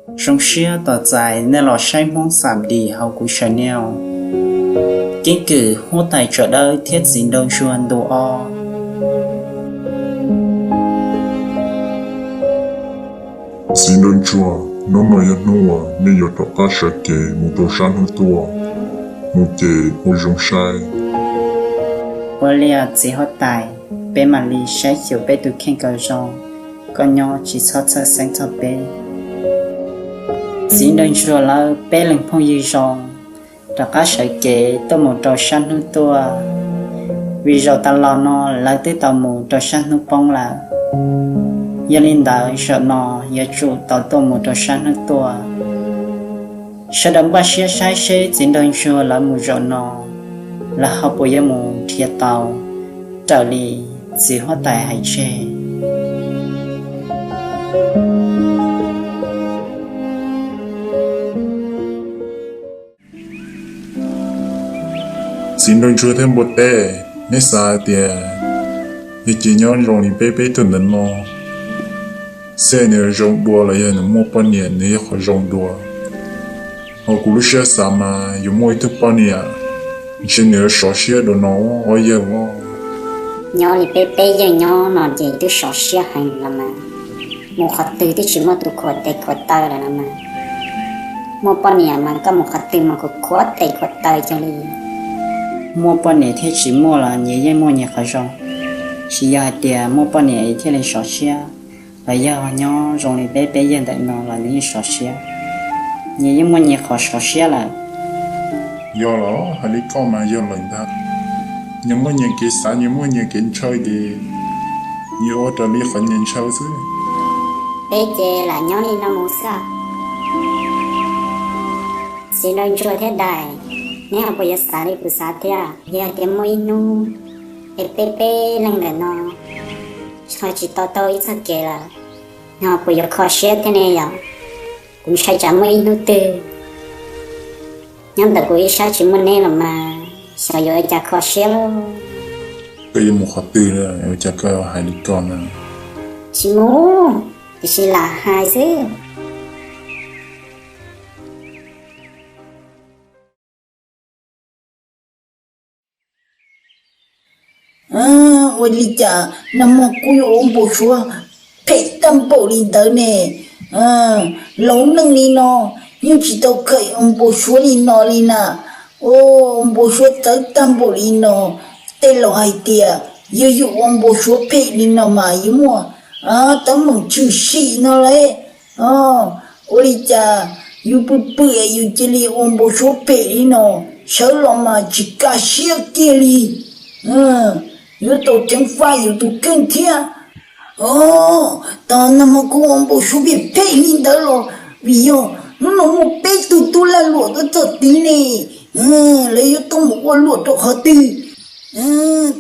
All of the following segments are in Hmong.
Zoo siab tos txais nej los saib Hmoob Xam Dis hauv kuv channel. Keeb kwm huab tais Tsawm Dawb thiab txiv nraug ntsuag ntu ob. Txiv nraug ntsuag, hnub no yog hnub uas nej yuav rov qab sawv kev mus rau sab hnub tuaj, mus ces ua zoo saib. Ua li txiv huab tais, peb mam li saib xyuas peb tus kheej kom zoo, koj nyob tsis txhob txhawj xeeb txog peb. Txiv nraug ntsuag lawv peb leeg phooj ywg zoo rov qab sawv kev tuaj mus rau sab hnub tuaj, vim zaum tas los no lawv twb tau mus rau sab hnub poob lawm. Yog li ntawd zaum no yuav tsum tau tuaj mus rau sab hnub tuaj. Sawv daws npaj siab saib seb txiv nraug ntsuag lawv mus zaum no, lawv ho puas yuav mus nrhiav tau raws li txiv huab tais hais tseg. Txiv nraug ntsuag thiab npua teb, neb xav hais tias yog ces nyob zoo li peb peb tug ntawm no, xij nws zoo dua los yog nws muaj poj niam nws yog qhov zoo dua. Ho kuv lub siab xav mas yuav muaj ib tug poj niam, ntshe nws yuav sov siab dua no ob yawg os. Nyob li peb peb yawg nyob no ces twb sov siab heev los mas, mus qhov twg twb tsis muaj tus khuam tes khuam taw lawm no mas. Muaj poj niam mas koj mus qhov twg mas khuam khuam tes khuam taw cia li. Muaj poj niam thiab tsis muaj los nyias yeej muaj nyias qhov zoo, tsis yog hais tias muaj poj niam thiaj li sov siab, los yog nyob zoo li peb peb yawg ntawm no los nws yeej sov siab. Nyias yeej muaj nyias qhov sov siab lawm. Yog los hais li koj mas yog lawm ntag. Nyias muaj nyias kev xav, nyias muaj nyias kev ntshaw ces nyias ua raws li qhov nyias ntshaw xwb. Peb ces lam nyob li no mus xwb. Txiv nraug ntsuag thiab dais, neb ho puas yuav xav li kuv xav thiab? Yog tias muaj ib hnub es peb peb leeg ntawm no ho tsis tau taug ib txoj kev lawm, neb ho puas yuav kho siab thiab ne yom? Kuv ntshai tsam muaj ib hnub twg nyob ntawm kuv ib sab tsis muaj neb los mas xyov yuav ua cas kho siab lauj. Koj yuav mus qhov twg, ua cas koj hais li ko na? Tsis mus, tiam sis lam hais xwb. Ua li cas nag hmo kuj yuav ua npau suav phem tag npaum li ntawd ne? Laus neej li no yeej tsis tau kheev ua npau suav li no li na. Ua npau suav txawv tag npaum li no, tej laus hais tias yog yus ua npau suav phem li no mas yuav muaj teeb meem tshwm sim no lauj. Ua li cas yus pw pw es yus cia li ua npau suav phem li no, sawv los mas tsis kaj siab kiag li. Yuav tau ceev faj yus tus kheej thiab. Tos nag hmo kuv ua npau suav phem phem li ntawd los vim yog hnub no muaj peb tug tub lag luam tuaj txog tid ne, lawv yuav tuaj mus ua luam rau qhov twg?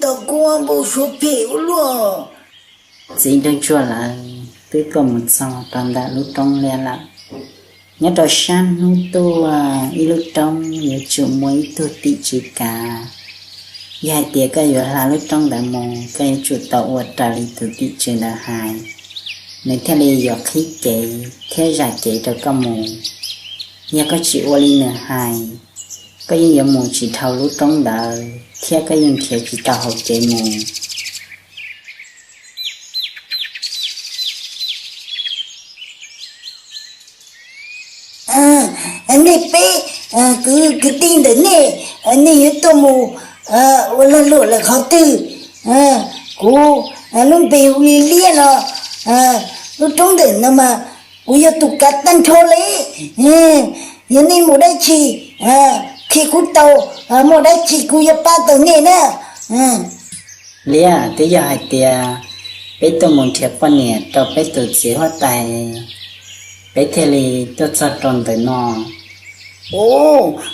Tos kuv ua npau suav phem ua luaj. Txiv nraug ntsuag lawv twb tuaj mus txog rau ntawm lub roob liab lawm. Nyob rau sab hnub tuaj ib lub roob yuav tsum muaj ib tug tim tswv kav. Yog hais tias koj yuav hla lub roob ntawd mus, koj yuav tsum tau ua raws li tus tim tswv ntawd hais, nws thiaj li yuav qhib kev thiab zam kev rau koj mus. Yog koj tsis ua li nws hais, koj yeej yuav mus tsis dhau lub roob ntawd thiab koj yeej nrhiav tsis tau hauv kev mus. Nej peb kwv tij ntawm nej, nej yuav tuaj mus ua lag luam lawm qhov twg? Kuv lub npe hu li Liab no, lub roob ntawm no mas kuv yog tus kav tag nrho li. Yog nej mus dab tsi, qhia kuv tau, muaj dab tsi kuv yuav pab tau nej na. Liab, twb yog hais tias peb tuaj mus nrhiav poj niam rau peb tus txiv huab tais, peb thiaj li tuaj txog rau ntawm no.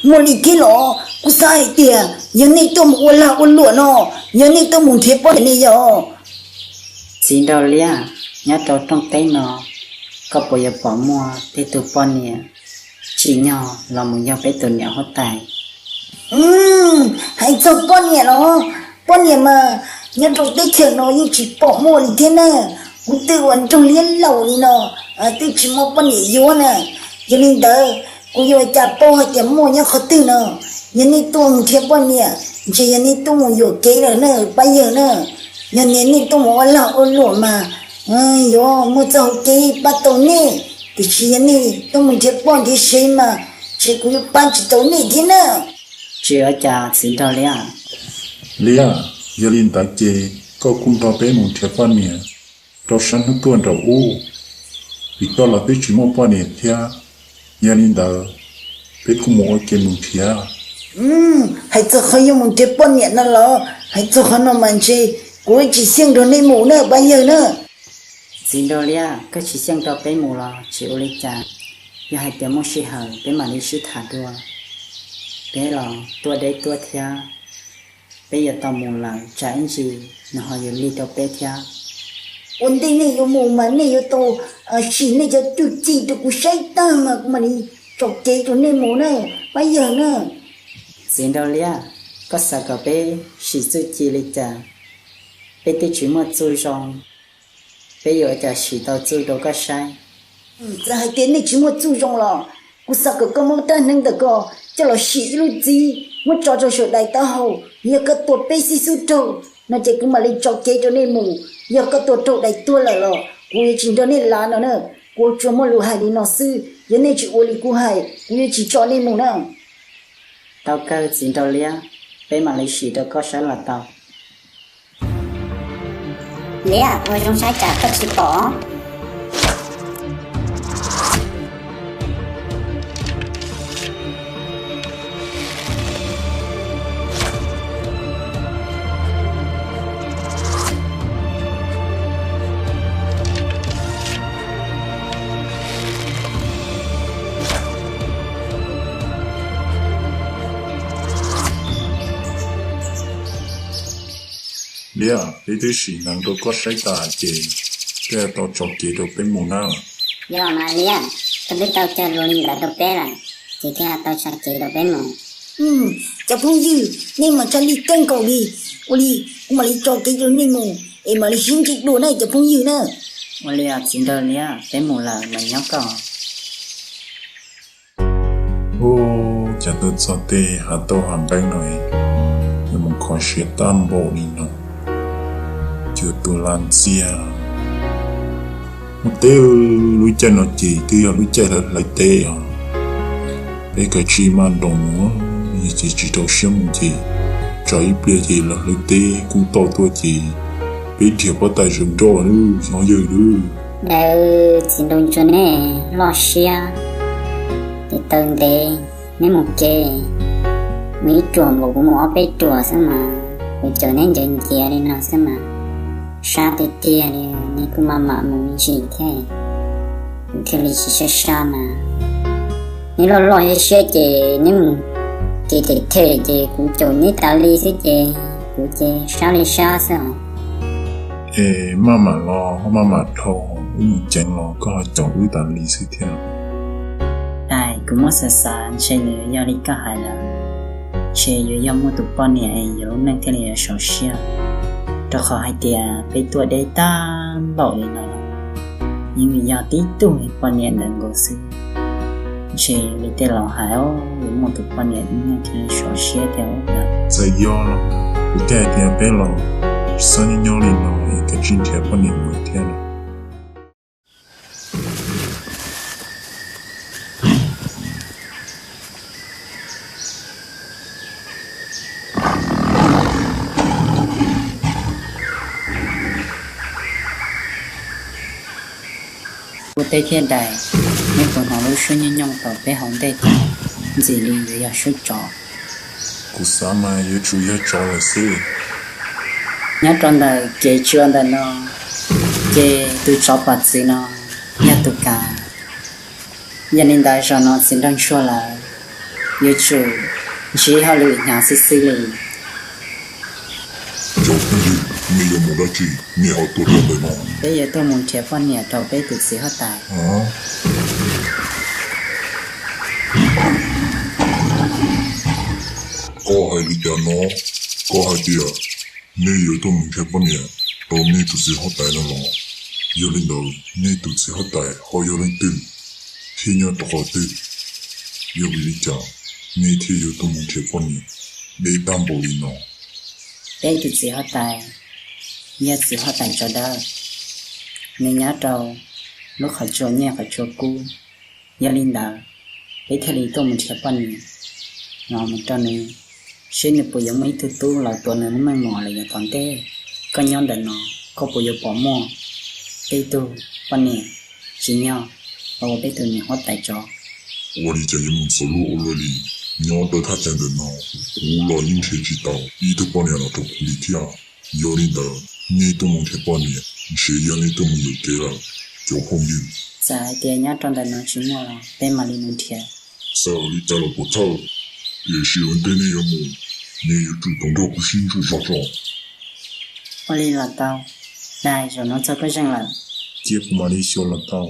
Muaj li thiab los? Kuv xav hais tias yog nej tuaj mus ua lag ua luam no, yog nej tuaj mus nrhiav poj niam ne yog. Txiv nraug Liab, nyob rau rooj teb no, koj puas yuav pom muaj tej tug poj niam tsim nyog los mus yog peb tus niam huab tais? Hais txog poj niam los, poj niam mas nyob rau teb chaws no yeej tsis pom muaj li thiab na. Kuv twb ua nraug liab laus li no, twb tsis muaj poj niam yuav na. Yog li ntawd, kuv yuav ua cas paub hais tias muaj nyob qhov twg no? Yog nej tuaj mus nrhiav poj niam, ntshe yog nej tuaj mus yuam kev lawm na pab yawg na. Yog nej tuaj mus ua lag ua luam mas yuav muaj txoj hauv kev pab tau nej, tiam sis yog nej tuaj mus nrhiav poj nrhiav sev mas ntshe kuv yuav pab tsis tau nej thiab na. Tsis ua cas txiv nraug Liab. Liab, yog li ntawd ces koj kuj nrog peb mus nrhiav poj niam rau sab hnub tuaj nraum ub, vim koj los twb tsis muaj poj niam thiab. Yog li ntawd, peb kuj mus ua ke mus nrhiav. Hais txog qhov yuav mus nrhiav poj niam no los, hais txog qhov no mas ntshe kuv tsis xyeej nrog nej mus na pab yawg na. Txiv nraug Liab, koj tsis xyeej nrog peb mus los tsis ua li cas, yog hais tias muaj sij hawm peb mam li sib tham dua. Peb los tuaj deb tuaj thiab, peb yuav tau mus lawm tsam ib ntsis nws ho yuav lig rau peb thiab. Ua ntej nej yuav mus mas nej yuav tau sim nej cov cuj ci rau kuv saib tag mas kuv mam li tso kev rau nej mus na pab yawg na. Txiv nraug Liab, koj xav kom peb sim txuj ci li cas? Peb twb tsis muaj txuj zoo, peb yuav ua cas sim tau txuj rau koj saib? Txawm hais tias nej tsis muaj txuj zoo los kuv xav kom koj muab rab hneev ntawm ko coj los sim ib lub txib muab tso rau saum dais taub hau, yog koj tua peb xib xub raug no ces kuv mam li tso kev rau nej mus, yog koj tua raug dais tuag lawm los kuv yuav tsis nrog nej lav no na. Kuv tsuas muaj lus hais li no xwb, yog nej tsis ua li kuv hais kuv yuav tsis tso nej mus na. Tau kawg txiv nraug Liab, peb mam li sim rau koj saib los tau. Liab, ua zoo saib tsam koj tsis pom. Liab, peb twb sim hneev rau koj saib tas ces koj yuav tau tso kev rau peb mus na. Yog mas Liab, koj twb tau cog lus li ntawd rau peb lawm ces koj yuav tau tso kev rau peb mus. Cov phooj ywg, nej mas tsa li keej nkaus li. Ua li, kuv mam li tso kev rau nej mus es mam li sib ntsib dua na cov phooj ywg na. Ua li txiv nraug Liab, peb mus lawm mas nyob koj. Ub, cas tuaj txog tej hav tauj hav nqeeb no, yuav mus kho siab tag npaum li no, cuag tus lag ntxiag. Mus teb, lub caij no ces twb yog lub caij hlawv hlawv teb os. Peb kav tsij maj nroos mus, yog ces tsis rau siab mus ces tsam ib pliag ces lawv hlawv teb kub toj tuaj ces peb nrhiav pob tais zaum nroj lub xyov yawg lub. Daws txiv nraug Ntsuag, nej loj siab ces taw ntev, neb mus kev, mus ib ruam npaum kuv mus ob peb ruam xwb mas, kuv caum neb ncaws nciav li no xwb mas, sab tiag tiag li, neb kuj maj mam mus me ntsis thiab, kuv thiaj li tsis sab sab mas. Neb loj loj siab siab ces neb mus kev them them ces kuv caum neb tas li xwb ces kuv ces sab li sab xwb os. Es maj mam los ho maj mam dhau, wb mus ceev los koj ho caum wb tas li xwb thiab. Aib, kuv muab xav xav ntshe nws yuav yog li koj hais lawm, ntshe yuav yog muaj tus poj niam es yus lub neej thiaj li yuav sov siab, rau qhov hais tias peb tuaj deb tag npaum li no los yeej vim yog tib tug poj niam ntawd nkaus xwb. Ntshe li tej laus hais, yuav muaj tus poj niam lub neej thiaj li sov siab thiab. Txawm yog los kuv thiaj hais tias peb los tsis txhob nyob nyob li no es kav tsij nrhiav poj niam mus thiab. Ua teb thiab dais, neb puas hnov lub suab nyooj nyooj tom peb hauv ntej thiab? Ntxim li yuav yog suab tsov. Kuv xav mas yuav tsum yog tsov lawm xwb. Nyob rau ntawm kev tsua ntawm no, ces tus tsov pom txwv no yog tus kav. Yog li ntawd zaum no txiv nraug Ntsuag lawv yuav tsum ntsib hauj lwm hnyav xwb xwb li. Cov phooj ywg, nej yuav mus dab tsi? Nej ho tuaj rau ntawm no? Peb yuav tuaj mus nrhiav poj niam rau peb tus txiv huab tais. Koj hais li cas no? Koj hais tias nej yuav tuaj mus nrhiav poj niam rau nej tus txiv huab tais no los? Yog li ntawd nej tus txiv huab tais ho yog leej twg? thiab nyob rau qhov twg? Yog vim li cas nej thiaj yuav tuaj mus nrhiav poj niam deb tag npaum li no? Peb tus txiv huab tais yog txiv huab tais Tsov Dawb, nws nyob rau lub qhov tsua nyiaj qhov tsua kub. Yog li ntawd, peb thiaj li tuaj mus nrhiav poj niam no mus rau nws, seb nws puas yuav muaj ib tug tub los tuav nws lub meej mom los yav tom ntej. Koj nyob ntawm no, koj puas yuav pom muaj tej tug poj niam tsim nyog los ua peb tus niam huab tais Tsov? Ua li cas yuav mus txog luag ua luaj li? Nyob rau thaj chaw ntawm no, kuv los yeej nrhiav tsis tau ib tug poj niam los rau kuv li thiab. Yog li ntawd, nej tuaj mus nrhiav poj niam ntshe yog nej tuaj mus yuam kev lawm, cov phooj ywg. Txawm hais tias nyob rau ntawm no tsis muaj los peb mam li mus nrhiav. Txawm li cas los puas thawj, tiam sis ua ntej nej yuav mus, nej yuav tsum tau nrog kuv sib ntsuas zog tso. Ua li los tau, dag zaum no txog koj zeej lawm, cia kuv mam li xyuas los tau.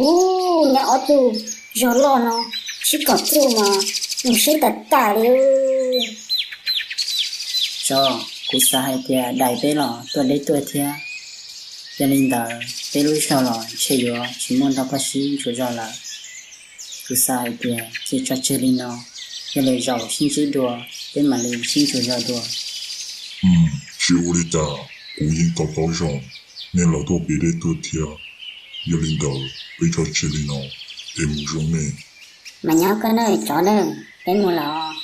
Ub, neb ob tug zog loj no sib koom txuj mas mus siab tawm tas li. Tso, kuv xav hais tias dais peb los tuaj deb tuaj thiab, yog li ntawd peb lub zog los ntshe yuav tsis muaj nrog koj sib ntsuas zog lawm. Kuv xav hais tias cia tso tseg li no, yog lwm zaus sib ntsib dua, peb mam li sib ntsuas zog dua. Tsis ua li cas, kuv yeej to taub zog, nej los tuaj peb deb tuaj thiab. Yog li ntawd peb tso tseg li no, es mus zoo nej. Mas nyob koj nawb Tsov nawb, peb mus lawm.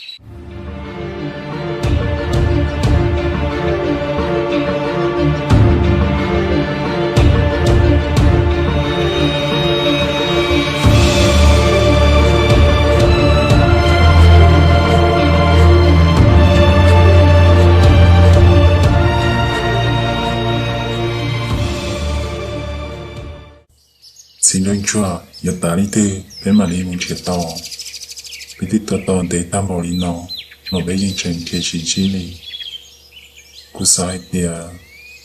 Txiv nraug ntsuag, yuav tas li twg peb mam li mus nrhiav tau? Peb twb tuaj tau ntev tag npaum li no los peb yeej tseem nrhiav tsis ntsib li. Kuv xav hais tias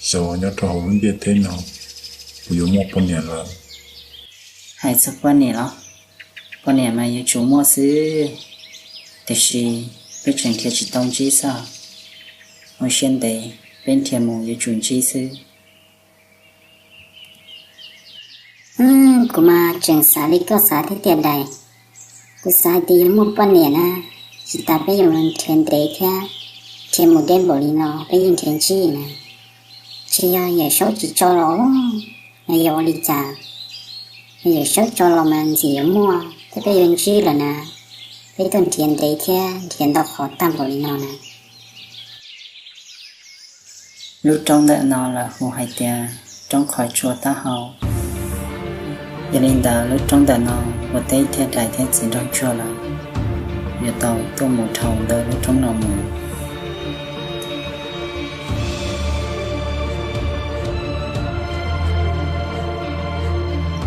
xyov nyob rau hauv lub ntiaj teb no puas yuav muaj poj niam lawm. Hais txog poj niam los, poj niam mas yuav tsum muaj xwb, tiam sis peb tseem nrhiav tsis tau ntsib xwb. Ua siab ntev, peb nrhiav mus yuav tsum ntsib xwb. Kuv mas tseem xav li koj xav thiab tiag dais. Kuv xav hais tias yog muaj poj niam na, tsis tas peb yuav nrhiav ntev thiab, nrhiav mus deb npaum li no peb yeej nrhiav ntsib na. Ntshe yog Yawm Saub tsis tso los, no yog ua li cas? Yog Yawm Saub tso los mas ntxim yuav muaj thiab peb yuav ntsib lawm na. Peb tuaj nrhiav ntev thiab nrhiav ntau qhov tag npaum li no na. Lub roob ntawm no lawv hu hais tias roob qhov tsua taub hau. Yog li ntawd lub roob ntawm no ua teb thiaj dais thiab txiv nraug ntsuag lawv yuav tau tuaj mus dhau ntawm lub roob no mus.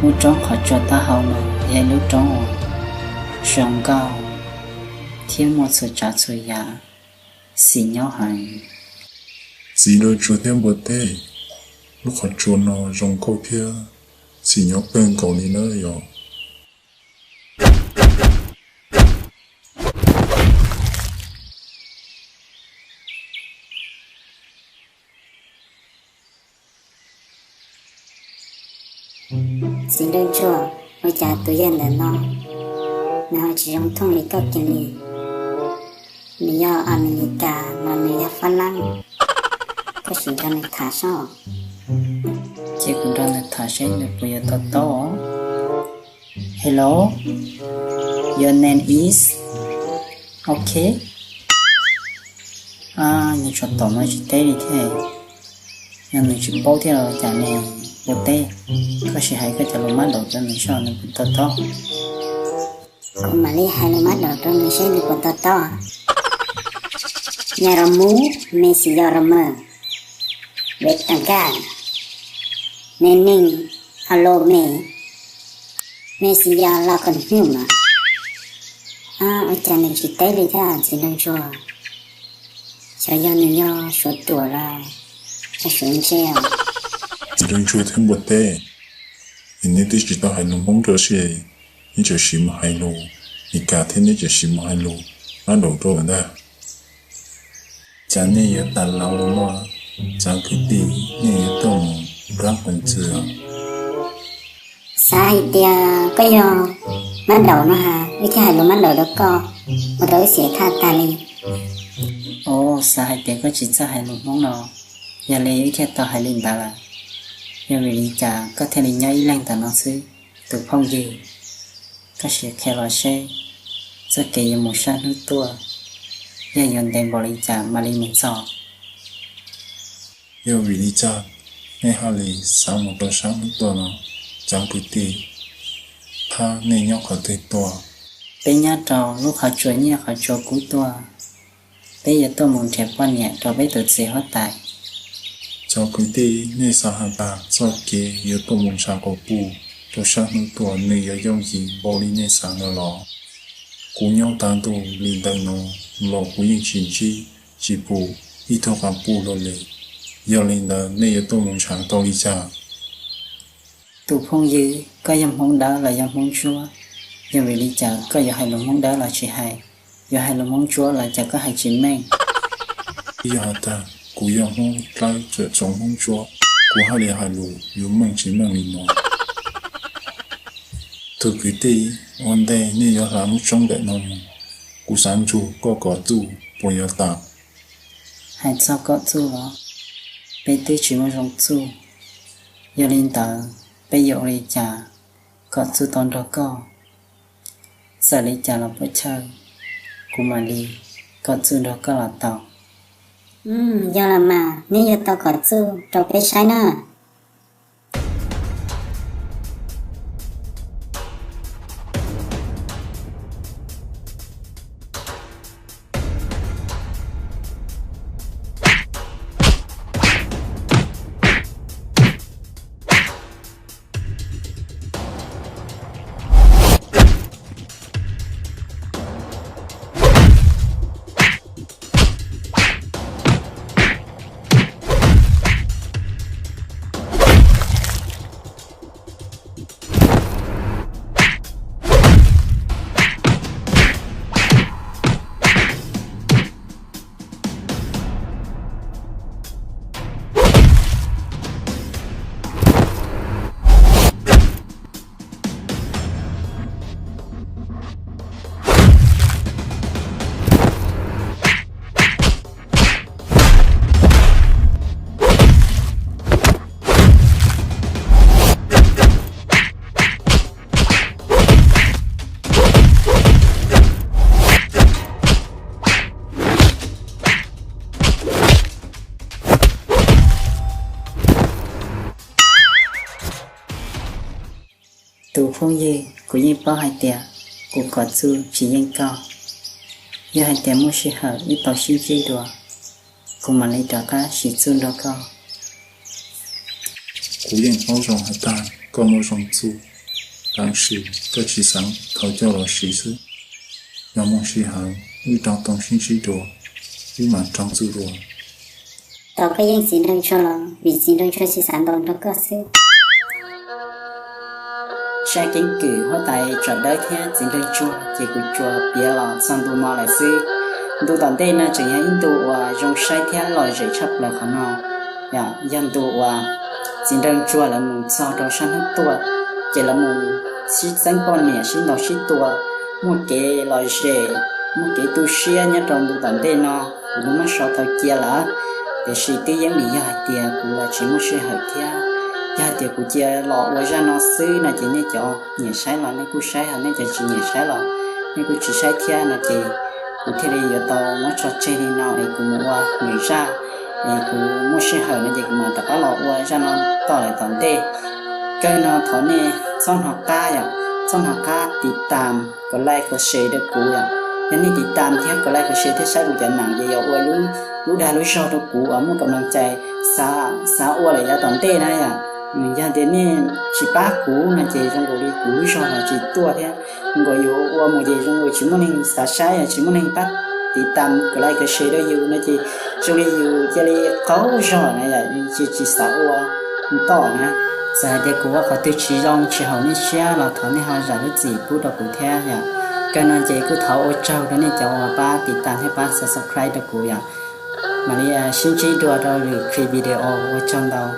Lub roob qhov tsua taub hau no yog ib lub roob uas zoo nkauj thiab muaj txhua tsav txhua yam, xis nyob heev. Txiv nraug ntsuag thiab npua teb, lub qhov tsua no zoo nkauj thiab xis nyob kawg nkaus li na yog. Txiv nraug ntsuag, ua cas tus yawg ntawm no nws ho tsis zoo thooj li koj kiag li? Nws yog Amelikas los nws yog Fab Lab? Koj sim nrog nws tham saib. Ces kuv nrog nws tham seb nws puas yuav to taub. Hello, your name is? Ok. Nws tsuas tom no tsis teb li thiab. Yog nws tsis paub thiab los cas nws puas teb? Koj sim hais koj cov lus mab daum rau nws seb nws puas to taub. Kuv mam li hais lus mab daum rau nws seb nws puas to taub. Nhà rồi mú, mày xì dầu rồi mờ. Wait tạm cà. Me neeg, ha lo me, me xi ya la ko nyuj mas. Ua cas nws tsis teb li thiab txiv nraug ntsuag? Xyov yog nws yog suav ruam los yog suav ntse os. Txiv nraug ntsuag thiab npua teb, es neb twb tsis tau hais lus Hmoob dua si, neb tseem siv mus hais lus Meskas thiab neb tseem siv mus hais lus mab daum dua lawm ntag. Cas nej yuav tas laus los no, cov kwv tij, nej yuav tuaj mus nrab qees txwm os? Xav hais tias koj yog mab daum no ha, wb thiaj hais lus mab daum rau koj, ua rau wb xiam thaj tag li. Os, xav hais tias koj tsis txawj hais lus Hmoob no, yog li wb thiaj tau hais li ntawd lawm. Yog vim li cas koj thiaj li nyob ib leeg ntawm no xwb, tus phooj ywg? Koj sim qhia los seb txoj kev yuav mus sab hnub tuaj yog yuav ntev npaum li cas mam li mus txog. Yog vim li cas nej haj li xav mus rau sab hnub tuaj no? Cov kwv tij, thab nej nyob qhov twg tuaj? Peb nyob rau lub qhov tsua nyiaj qhov tsua kub tuaj. Peb yuav tuaj mus nrhiav poj niam rau peb tus txiv huab tais. Cov kwv tij, nej xav has tas txoj kev yuav tuaj mus ntshav quas puj rau sab hnub tuaj nws yuav yooj yim npaum li nej xav no los? Kuv nyob tag ntuj li ntawm no los kuv yeej tsis ntsib tsis pom ib tug quas puj los li. Yog li ntawd nej yuav tuaj mus ntshav tau li cas? Tus phooj ywg, koj yog Hmoob dawb los yog Hmoob ntsuab? Yog vim li cas koj yuav hais lus Hmoob dawb los tsis hais, yuav hais lus Hmoob ntsuab los cas koj hais tsis meej? Twb yog has tas kuv yog Hmoob dawb tseem tsoom Hmoob ntsuab, kuv haj li hais lus yuav meej tsis meej li no. Tus kwv tij, ua ntej nej yuav hla lub tsoob ntawm no mus, kuv xav ntsug koj kom txuj puas yuav tau? Hais txog kom txuj los, peb twb tsis muaj zoo txuj. Yog li ntawd, peb yuav ua li cas kom txuj tau nrog koj? Txawm li cas los puas chawj, kuv mam li kom txuj nrog koj los tau. Yog los mas, neb yuav tau kom txuj rau peb saib na. Tus phooj ywg, kuv yeej paub hais tias kuv kom txuj tsis yeej koj. Yog hais tias muaj sij hawm wb tau sib ntsib dua, kuv mam li rov qab siv txuj nrog koj. Kuv yeej paub zoo hais tias koj muaj zoo txuj, tab sis koj tsis xav thov coj los siv xwb. Yog muaj sij hawm wb rov tau sib ntsib dua, wb mam rov txuj dua. Tau koj yeej txiv nraug ntsuag los vim txiv nraug ntsuag tsis xav ntaus nrog koj xwb. Saib keeb kwm huab tais tsov dawb thiab txiv nraug ntsuag ces kuv tsuas piav los txog ntu no lawm xwb. Ntu tom ntej no tseem yog ib ntu uas zoo saib thiab lom zem tshaj plaws qhov no. Yog ntu uas txiv nraug ntsuag lawv mus txog rau sab hnub tuaj, ces lawv mus sib txeeb poj niam sib ntaus sib tua, muaj kev lom zem, muaj kev tu siab nyob rau ntu tom ntej no, kuv twb muab sau tau cia lawm. Tiam sis twb yeej vim yog hais tias kuv los tsis muaj sij hawm thiab. Yog hais tias kuv cia los ua zaj no xwb no ces nej cov nyiam saib los nej kuj saib, ho nej cov tsis nyiam saib los nej kuj tsis saib thiab no ces kuv thiaj li yuav tau muab tso tseg li no es kuv mus ua lwm zaj. Es kuv muaj sij hawm no ces kuv mam rov qab los ua zaj no toj lawm tom ntej. Kawg no thov nej txhob hnov qab yom, txhob hnov qab tiv tam, kom like kom share rau kuv yom. Yog nej tiv tam thiab kom like kom share thiab saib kuv cov neem ces yog ua lub dag lub zog rau kuv uas muaj kam laj cai xav ua lawm yav tom ntej na yom. Yog tias nej tsis pab kuv no ces zoo nkaus li kuv lub zog los tsis tuaj thiab, nkaus yus ua mus ces zoo nkaus tsis muaj neeg xav saib, tsis muaj neeg pab tiv tam kov like kov share rau yus no ces zoo li yus cia li qaug zog na yom, tsis tsis xav ua tom na. Txawm hais tias kuv ua qhov twg tsis zoo tsis haum nej siab los thov nej ho zam lub txim pub rau kuv thiab yom. Kawg no ces kuj thov ua tsaug rau nej cov uas pab tiv tam thiab pab subscribe rau kuv yom. Mam li sib ntsib dua rau lwm clip video, ua tsaug ntau.